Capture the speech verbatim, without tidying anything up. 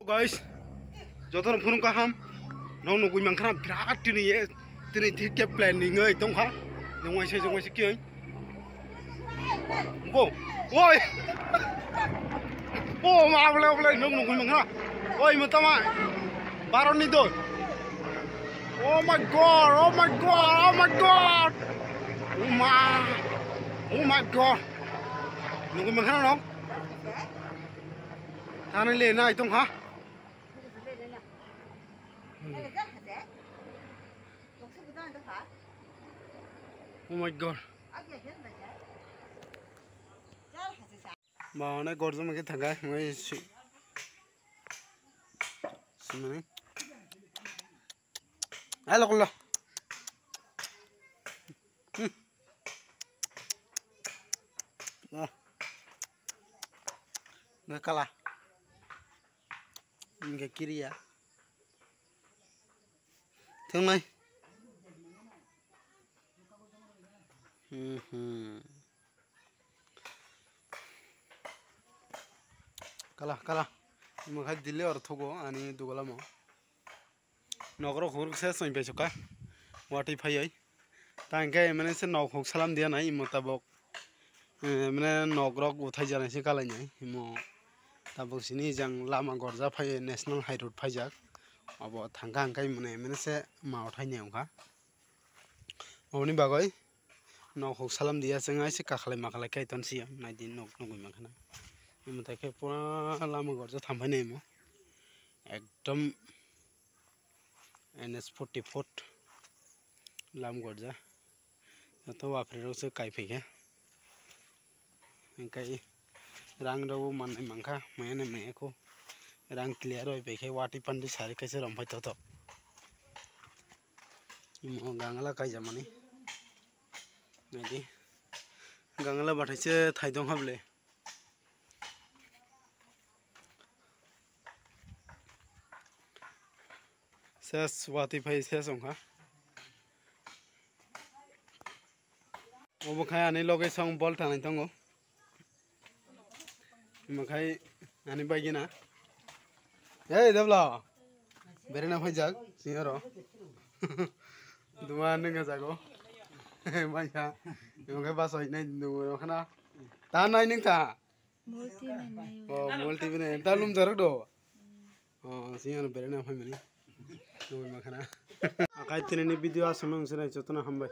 Guys, jotono phunuk kaham. Nong nugui mankha birat tini ye, tini thik khe plan ni ngoi tongkha. Nong waisa, nong waisa kiyoi. Go. Oi. Oh, ma, oble, oble, nong nugui mankha. Oi, matama. Baron ni doi. Oh my God, oh my God, oh my God. Oh ma. Oh my God. Nugui mankha nong. Thani le nai tongkha. Oh my God. Ba, onek gorjoma khe thangkha, omo si-, simani. Ai, lo, lo. Hmm. Ah. Nge kala. Nge kiriya. Thangnai. Hmm, hmm. Kala, kala. Imo khai dili or thugo ani dugalamo. Nogro khuruk se soin pai suka. Wati phaioi. Ta hingke mane se nok huk salam dia nai imo tabok. Eh, mane nok rok uthai janai se kalai nai. Imo tabok sini jang lama gorja phai National High Road phaijak. Obo thangka hingke mane, mane se ma uthai nai wngkha. Oboni bagoi nok huk salam dia chwng aise kakhalai makhalai kaiton siya naidi nok nugui mankha na. Imo tai khe pura lama gorja thampai nai imo. Ekdom N S forty foot lam gorja. Joto wapri rok se kai phaikha. Hingkai rang rok bo manwi mankha, maya ni maya kho. Rang clear oi pai khe wati pandi sari kaisa rompai toto. Imo gangla kaijamani. Naidi. Gangla bathai se thaidong hable. Ses wati phai ses wngkha. Obo khai ani loge song bol tanai tongo. Omo khai ani bai gina. Hey, Debla. Berena phaijak, singaro. Duma nunga jago. Maisa. Omo khai basa hinai nungo khana. Ta nai nung ta. Multi nai nai. Oh, multi bine. Ta lum jarak do. Oh, singaro berena phaimani. Nungo makhana. Akai tinini video aswk nung sinai jotona hambai.